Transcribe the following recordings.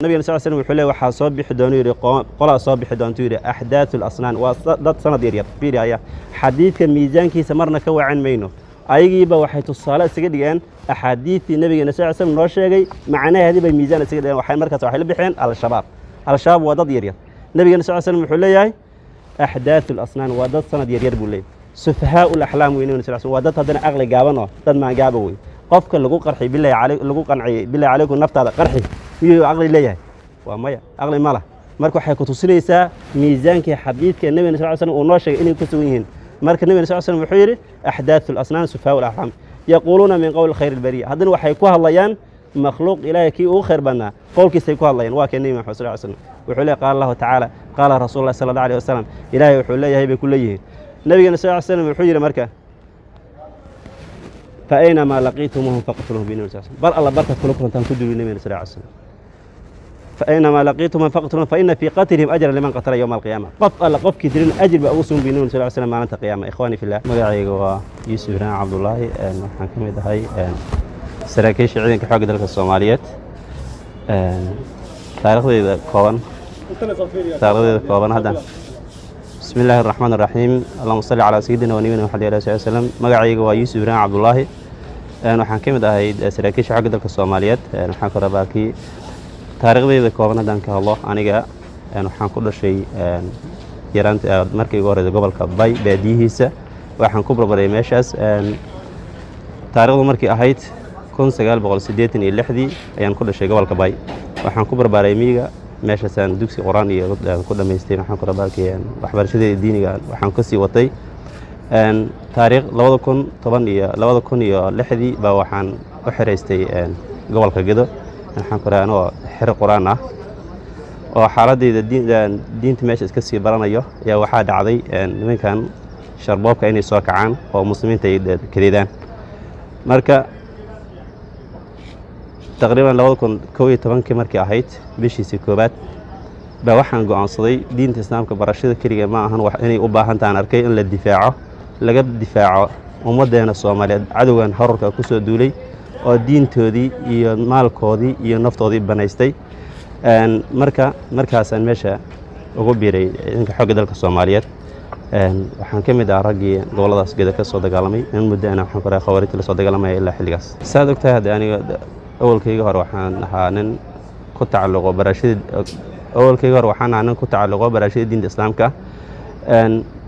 Nabigana sal slam wuxuu leey waxaa soo bixi doonu yidhi, qolaa soo bixi doontu yidhi, axdaathu lasnaan, waa dad sanad yaryar. Fiiri, aya xadiidka miisaankiisa marna ka wacan mayno. Ayagiiba waxay tusaale isaga dhigeen axaadiidtii nabigeena sal slam noo sheegay, macnaheedii bay miisaan isaga dhigeen. Waxay markaas waxay la bixeen Al-Shabaab. Al-Shabaab waa dad yaryar. Nabigeena sal slam wuxuu leeyahay axdaathu lasnaan, waa dad sanad yaryar buu leeyahay. Sufahaau laxlaam wey nabiga sal slam, waa dad haddana aqli gaaban oo dad maangaaba wey. Qofka lagu qarxi bilahi alay lagu qanciyey, bilahi calaykum, naftaada qarxi, miyuu aqli leeyahay? Waa maya, aqli ma lah. Marka waxay ku tusinaysaa miisaankii xadiidka nabigana sal slam uu noo sheegay inay ku sugan yihiin. Marka nabigana sal slam wuxuu yidhi axdaathu lasnaan, sufahaau alaxlaam, yaquuluuna min qowli khayr albariya. Haddana waxay ku hadlayaan makhluuq Ilaahay kii ugu khayr badnaa qowlkiisay ku hadlayaan. Waa kee? Nebi Maxamed sal slam wuxuu leeyahy qaala Allahu tacaala, qaala rasuul lah sala allah alayh wasalam. Ilaahay wuxuu leeyahay bay ku leeyihiin. Nabigana sal slam wuxuu yidhi marka fa aynamaa laqiitumuhum faqtuluhum bi nabi sal bar alla barkaad kula kulantaan ku duli nabigana sal slam. فأينما لقيتم فاقتلوهم فإن في قتلهم أجرا لمن قتل يوم القيامة. Qof alla qofkii dilin ajir baa ugu sugan bi nabi sal slam maalinta qiyaama. Ikhwaani fillah, magacayga waa Yuusuf Ibraahim Cabdullaahi. Waxaan ka mid ahay saraakiisha ciidanka xoogga dalka Soomaaliyeed. Taariikhdeyda kooban hadda. Bismi illaahi araxmaan araxiim. Allahuma salli calaa sayidina wa nabiyina Maxamed alayhi wasalam. Magacayga waa Yuusuf Ibraahim Cabdullaahi. Waxaan ka mid ahay saraakiisha xoogga dalka Soomaaliyeed. Waxaan ka rabaa kii taariikhdeyda kooban haddaan ka hadlo. Aniga waxaan ku dhashay yaraanta markii ugu horeysa gobolka Bay baadiyihiisa. Waxaan ku barbaray meeshaas. Taariikhdu markii ahayd 1986-dii ayaan ku dhashay gobolka Bay. Waxaan ku barbaaray miyiga. Meeshaasaan dugsi Qur-aan iyo ku dhamaystay. Maxaan ku rabaalkii waxbarashadeeda diiniga waxaan kasii watay. Taariikh 2010 iyo 2006-dii baa waxaan u xiraystay gobolka Gedo. Waxaan ku rahay anoo xero Qur-aan ah oo xaaladeyda diinta meesha iska sii baranayo ayaa waxaa dhacday nimankan sharboobka inay soo kacaan oo muslimiinta ay kadeedaan. Marka taqriiban 2011-kii markii ahayd bishiisii koowaad baa waxaan go'aansaday diinta Islaamka barashada keliga ma ahan, wax inay u baahan tahan arkay in la difaaco, laga difaaco ummaddeena Soomaaliyeed cadowgan horarka ku soo duulay oo diintoodii iyo maalkoodii iyo naftoodii banaystay. Marka markaasaan meesha ugu biiray ciidanka xoogga dalka Soomaaliyeed. Waxaan ka mid ah raggii gobolladaas Geda ka soo dagaalamay in muddo ana waxaan ku rahay khawaarijta la soo dagaalamaya ilaa xilligaas. Saad ogtahay, hadda aniga awalkayga hore waxaan ahaa nin ku tacalluqo barashada awalkayga hore waxaan ahaa nin ku tacalluqo barashada diinta Islaamka,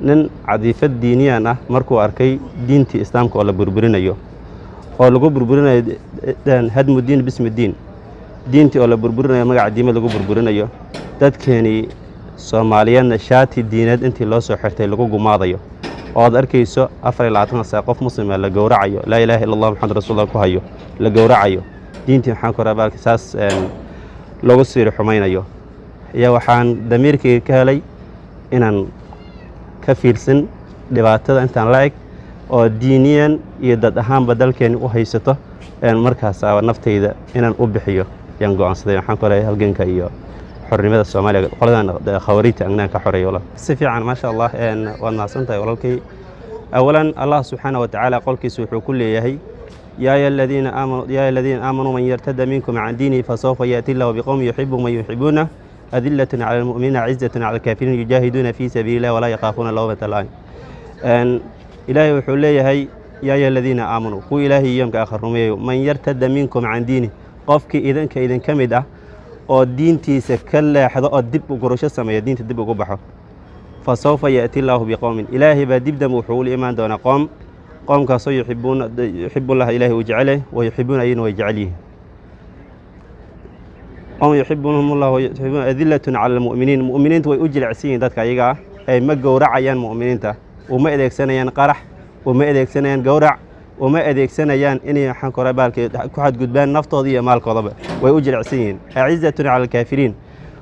nin cadiifad diiniyan ah. Markuu arkay diintii Islaamka oo la burburinayo, oo lagu burburinayo hadmu diin bismi diin, diintii oo la burburinayo, magaca diimad lagu burburinayo, dadkeenii Soomaaliyeedna shaati diineed intii loo soo xirtay lagu gumaadayo, oo aad arkayso 24 saac qof muslima la gowracayo, laa ilaaha illa Allah Maxamed rasuulullah ku hayo la gowracayo, diintii maxaan ku rabaa saas loogu siiri xumaynayo, ayaa waxaan damiirkayga ka helay inaan ka fiirsan dhibaatada intaan la eg oo diiniyan iyo dad ahaanba dalkeeni u haysato. Markaas naftayda inaan u bixiyo ayaan go'aansaday. Waxaan ku leeyahay halganka iyo xornimada Soomaaliya qoladan khawariijta agnaan ka xoreeyo walaal. Si fiican, maasha Allah, waad mahadsan tahay walaalkay. Awalan, Allah subxaana wa tacaala qolkiisa wuxuu ku leeyahay yaa ayuha aladiina aamanuu, yaa aladiina aamanuu, man yartada minkum can diinihi fasawfa yaati illahu biqowmin yuxibu man yuxibuuna adilatun cala almu'miniina cizatun cala alkaafiriin yujaahiduuna fii sabiili illah walaa yakhaafuuna lawmata laa'im. Ilaahay wuxuu leeyahay yaa ayuha aladiina aamanuu, kuwa Ilaahay yoomka aakhir rumeeyo, man yartada minkum can diinih, qofkii idinka idinka mid ah oo diintiisa ka leexdo oo dib u gurasho sameeyo, diinta dib ugu baxo, fa sawfa yaأti illaahu biqowmin, Ilaahay baa dib dambe wuxuu ula imaan doonaa qoom, qoomkaasoo yuxibuuna yuxibullaha, Ilaahay uu jecel yahay, wa yuxibuuna, ayagna way jecel yihiin, qowm yuxibuhum allah yuxibuuna, adilatun cala almu'miniin, mu'miniinta way u jilicsan yihiin dadka ayaga ah ee ma gowracayaan mu'miniinta, uma adeegsanayaan qarax, uma adeegsanayaan gowrac, uma adeegsanayaan inay waxaan kore baalkii ku xadgudbaan naftooda iyo maalkoodaba. Way u jilicsan yihiin. Acizatun cala alkaafiriin,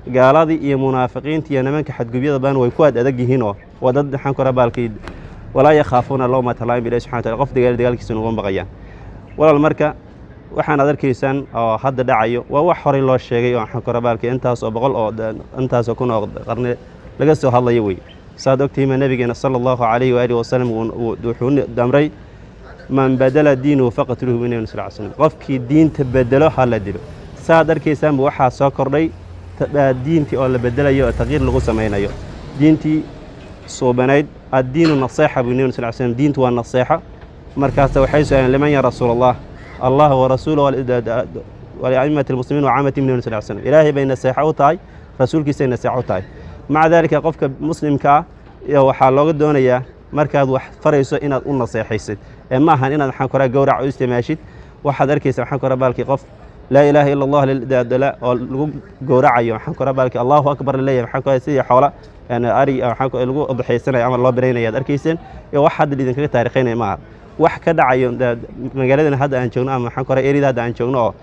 gaaladii iyo munaafiqiinta iyo nimanka xadgubyada badan way ku ad adag yihiin oo waa dad waxaan kore baalkii walaa yakhaafuuna lawmata laa'im. Ilahi subxana wataala qof dagaal dagaalkiisa nuguma baqayaan walaal. Marka waxaan aad arkaysaan oo hadda dhacayo waa wax horey loo sheegay oo waxaan kore baalkii intaas oo boqol oo intaasoo kun oo qarni laga soo hadlayo wey. Saad ogtihiima, nabigeena sala allahu calayhi waalihi wasalam wuxuu damray man badala diinuhu faqatluhu bi nabi sal slam, qofkii diinta bedelo ha la dilo. Saad arkaysaanba, waxaa soo kordhay diintii oo la bedelayo oo taqyiir lagu samaynayo diintii suubanayd. الدين النصيحة buu Nabi sal slam. Diintu waa naseexo. Markaasa waxay su-aaleen: لمن يا رسول الله؟ الله ورسوله ولأئمة المسلمين وعامتهم. Nabi sal slam, Ilaahay bay naseexo u tahay, rasuulkiisay naseexo u tahay. Maca daalika, qofka muslimka ah iyo waxaa looga doonayaa markaad wax farayso inaad u naseexaysid ee ma ahan inaad, maxaan koraa, gowrac u isticmaashid. Waxaad arkaysa, maxaan koraa, baalkii qof لا إله إلا الله oo lagu gowracayo, maxaan koraa, baalkii الله أكبر laleeyahay, maxaan koraa, sidii xoola ari maxaan lagu udxaysanayo ama loo biraynaya ad arkayseen. Iyo wax hadda idinkaga taariikhaynaya maaha, wax ka dhacayo magaaladan hadda aan joogno ama, maxaan koraa, erida hadda aan joogno oo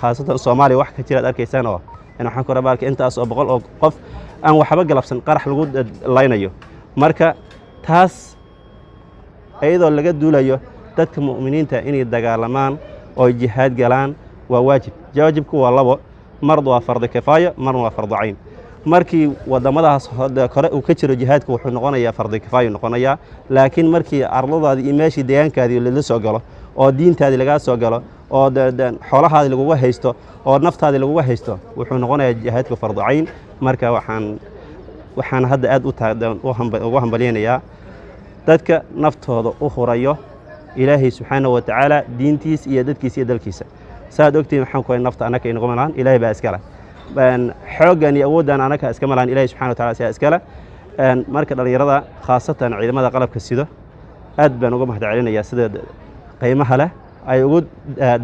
khaasatan Soomaaliya wax ka jira ad arkaysaan oo, maxaan koraa, baalkii intaas oo boqol oo qof aan waxba galabsan qarax lagu laynayo. Marka taas iyadoo laga duulayo, dadka mu'miniinta inay dagaalamaan oo jihaad galaan waa waajib. Waajibku waa labo: marna waa fardu kifaaya, marna waa fardu cayn. Markii waddamadaas kore uu ka jiro jihaadku, wuxuu noqonayaa fardu kifaaya noqonayaa. Laakiin markii ardadaadii iyo meeshii deegaankaadii lala soo galo oo diintaadii lagaa soo galo oo xoolahaadii laguga haysto oo naftaadii laguga haysto, wuxuu noqonayaa jihaadku fardu cayn. Marka waxaan hadda aad ugu hambalyaynayaa dadka naftooda u hurayo Ilaahay subxaanahu wa tacaala diintiis iyo dadkiisa iyo dalkiisa. Saad ogtihiin, waxaan ku nafta annaka inaguma lahan, Ilaahay baa iskale. Xooggan iyo awooddan annaka iskama lahan, Ilahay subxana wa tacala siyaa iskale. Marka dhallinyarada, khaasatan ciidamada qalabka sido, aad baan uga mahad celinayaa sida qiimaha leh ay ugu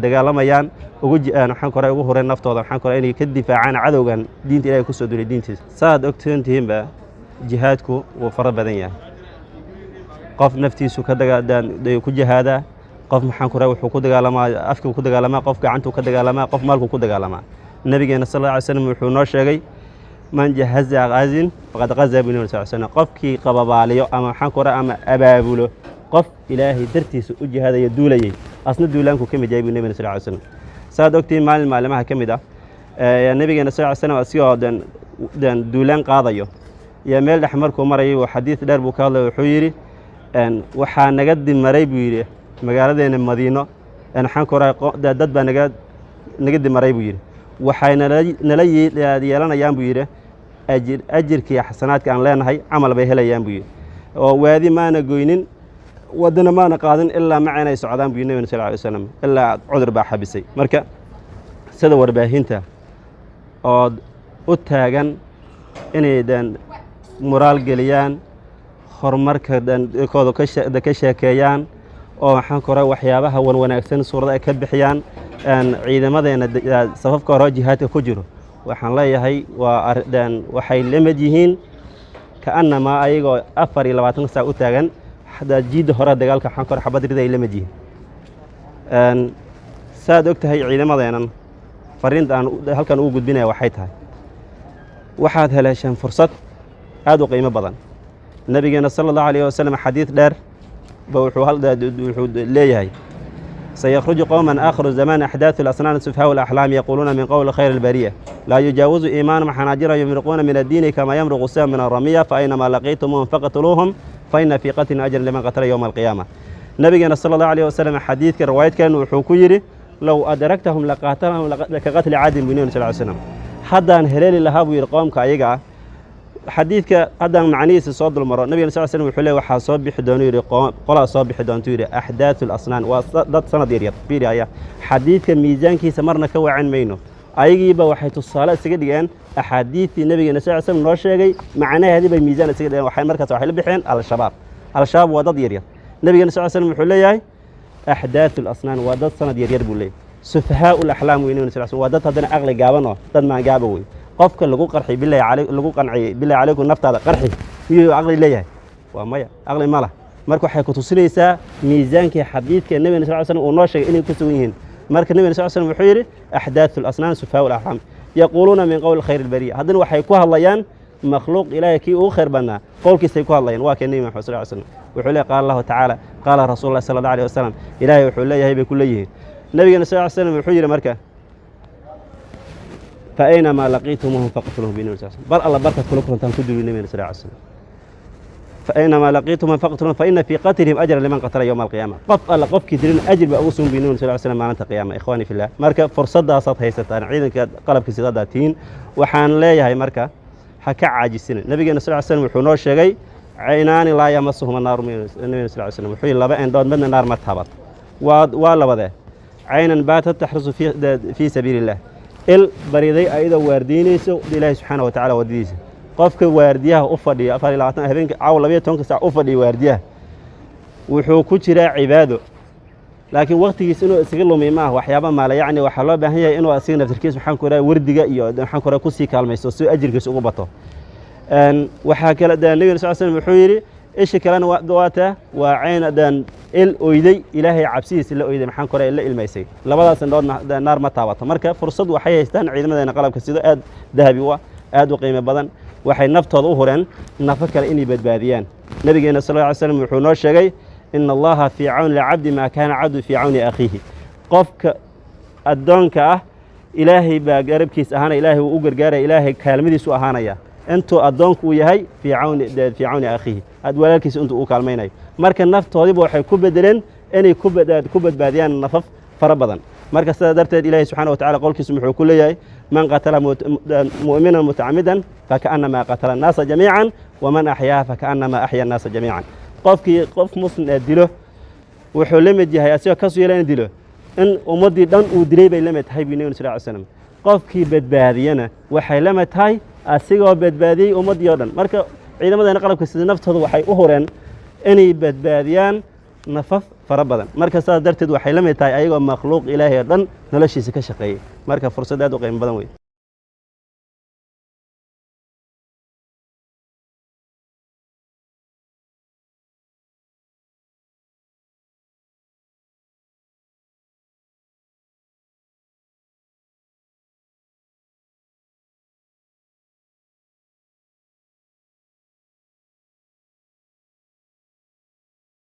dagaalamayaan, ugu, maxaan kore, ugu hureen naftooda, maxaan kore, inay ka difaacaan cadowgan diinta Ilahay kusoo duulay diintiisa. Saad ogtoon tihiinba, jihaadku wuu fara badan yahay. Qof naftiisu ka ku jihaadaa, qof, maxaan ku rahay, wuxuu ku dagaalamaa afkuu ku dagaalamaa, qof gacantuu ka dagaalamaa, qof maalkuu ku dagaalamaa. Nabigeena sal alla alay slam wuxuu noo sheegay: من جهز غاز فقد غزا buu Nabi sal slam. Qofkii qababaaliyo ama, maxaan ku rahay, ama abaabulo qof Ilaahay dartiisa u jihaadaya, duulayay, asna duulaanku ka mid yahay buu nabigena sal ly slam. Saad ogtiin, maalin maalimaha ka mid ah nabigeena sal ly slam asigoo den duulaan qaadayo iyo meel dhex markuu marayay, uu xadiid dheer buu ka hadlay. Wuxuu yidhi: waxaa naga dimaray, buu yidhi, magaaladeena Madiino, maxaan ku rahay, dad baa naga dimaray, buu yidhi. Waxay nala yeelanayaan, buu yidhi, ajirkii xasanaadka aan leenahay camal bay helayaan, buu yidhi, oo waadi maana goynin, waddana maana qaadin ilaa macaynay socdaan, buu yidhi nabigena sal ly wasalam, ilaa cudur baa xabisay. Marka sida warbaahinta ood u taagan inay den muraal geliyaan, horumarka kooda ka sheekeeyaan oo, maxaan ku rahay, waxyaabaha wan wanaagsan suurada ay ka bixiyaan ciidamadeena safafka hore jihaadka ku jiro, waxaan leeyahay waa waxay la mid yihiin ka'annamaa ayagoo 24 saac u taagan jiidda hore dagaalka, maxaan ku rahay, xabad rida ay la mid yihiin. Saad og tahay, ciidamadeennan fariinta aan halkan ugu gudbinaya waxay tahay: waxaad heleesheen fursad aad u qiimo badan. Nabigeena sala allahu alayh wasalam xadiid dheer ba wuxuu leeyahay: سيخرج قوما آخر الزمان أحداث الأسنان سفهاء الأحلام يقولون من قول خير البرية لا يجاوز إيمانهم حناجرهم يمرقون من الدين كما يمرق السهم من الرمية فأينما لقيتموهم فاقتلوهم فإن في قتلهم أجر لمن قتل يوم القيامة. Nabigeena sala allahu alayh wasalam xadiidka riwaayadkan wuxuu ku yidhi: لو أدركتهم لقاتلهم كقتل عاد buu nabi sal ly slam. Haddaan heleeli lahaa, buu yidhi, qoomka ayaga ah. Xadiidka haddaan macnihiisa soo dulmaro, nabigena sal slam wuxuu leey: waxaa soo bixi doonu, yidhi, qolaa soo bixi doontu, yidhi, أحداث الأسنان, waa dad sanad yaryar. Fiiri aya xadiidka miisaankiisa marna ka wacan mayno. Ayagiiba waxay tusaale isaga dhigeen axaadiidtii nabigeena sal slam noo sheegay, macnaheedii bay miisaan isaga dhigeen. Waxay markaas waxay la bixeen Al-Shabaab. Al-Shabaab waa dad yaryar. Nabigeena sal slam wuxuu leeyahay أحداث الأسنان, waa dad sanad yaryar buu leeyahay. سفهاء الأحلام wey nabiga sal slam, waa dad haddana aqli gaaban oo dad maangaaba wey. Qofka lagu qarxi, bilahi alay lagu qanciyey, bilahi calaykum, naftaada qarxi, miyuu aqli leeyahay? Waa maya, aqli ma lah. Marka waxay ku tusinaysaa miisaankii xadiidka nabigena sal slam uu noo sheegay inay ku sugan yihiin. Marka nabigena sal slam wuxuu yidhi: أحداث الأسنان سفهاء الأحلام يقولون من قول خير البرية. Haddana waxay ku hadlayaan makhluuq Ilaahay kii ugu khayr badnaa qowlkiisay ku hadlayaan. Waa kee? Nebi Maxamed sal ly slam wuxuu leeyahy: قال الله تعالى، قال رسول الله صلى الله عليه وسلم. Ilaahay wuxuu leeyahay bay ku leeyihiin. Nabigena sal ly slam wuxuu yidhi marka: فأينما لقيتموهم فاقتلوهم. Bini sal bal alla barkaad kula kulantaan ku duli nabigena sal ly slam. Fa aynamaa laqiitum faqtulun, fa ina fii qatlihim ajran liman qatala yowma alqiyaama. Qof alla qofkii dilin ajir baa ugu sugan, bay sal slam maalinta qiyaama. Ikhwaani fillah, marka fursaddaasaad haysataan, ciidanka qalabka sidaadaa tihiin. Waxaan leeyahay marka ha ka caajisina. Nabigeena sal slam wuxuu noo sheegay caynaani laa yamasuhuma naaru. Nabigena sal slam wuxuu yihi laba indhood midna naar ma taabato. Waa labadee? Caynan baatat taxrusu fii sabiili illah, il bariday ayadoo waardiinayso Ilaahay subxaana wa tacala waddadiisa. Qofka waardiyaha u fadhiya 24 habeenka, caawa 12-ka saac u fadhiya waardiyaha, wuxuu ku jiraa cibaado, laakiin waqtigiis inuu isaga lumi maaha waxyaaba maala. Yacni waxaa loo baahan yahay inuu asiga naftirkiis, maxaan ku raha, wardiga iyo, maxaan ku raha, kusii kaalmaysto si ajirkiisa ugu bato. Waxaa kale de nabiga sal slam wuxuu yidhi isha kalena waata waa cayn dan il oyday, Ilaahay cabsidiisa la oyday, maxaan ku raha, la ilmaysay. Labadaas indhoodna naar ma taabato. Marka fursad waxay haystaan ciidamadeena qalabka sido aad dahabi u ah, aad u qiimo badan. Waxay naftooda u hureen nafo kale inay badbaadiyaan. Nabigeena sal ly slam wuxuu noo sheegay: ina Allaha fii cawni alcabdi maa kaana cabdu fii cawni akhiihi. Qofka addoonka ah Ilaahay baa garabkiis ahaanaya, Ilaahay wuu u gargaaraya, Ilaahay kaalmadiisu ahaanaya intuu addoonku uu yahay fii cawni akhiihi, ad walaalkiisa intuu u kaalmaynayo. Marka naftoodiiba waxay ku bedeleen inay ku badbaadiyaan nafaf fara badan. Marka sidaa darteed Ilaahay subxana wa tacala qowlkiisu muxuu ku leeyahay: man qatala mu'minan mutacamidan fakaannamaa qatala annaasa jamiican, waman axyaaha fakaannamaa axya annaasa jamiican. Qofkii qof muslim ee dilo wuxuu la mid yahay asigoo kasu yeela in dilo, in ummaddii dhan uu dilay bay la mid tahay, buu nabi sal ly slam. Qofkii badbaadiyana waxay la mid tahay asigoo badbaadiyey ummaddii oo dhan. Marka ciidamadeena qalabka sida naftooda waxay u hureen inay badbaadiyaan nafaf fara badan. Marka sidaas darteed waxay la mid tahay ayagoo makhluuq Ilaahay oo dhan noloshiisa ka shaqeeyey. Marka fursad aad u qiimo badan wey.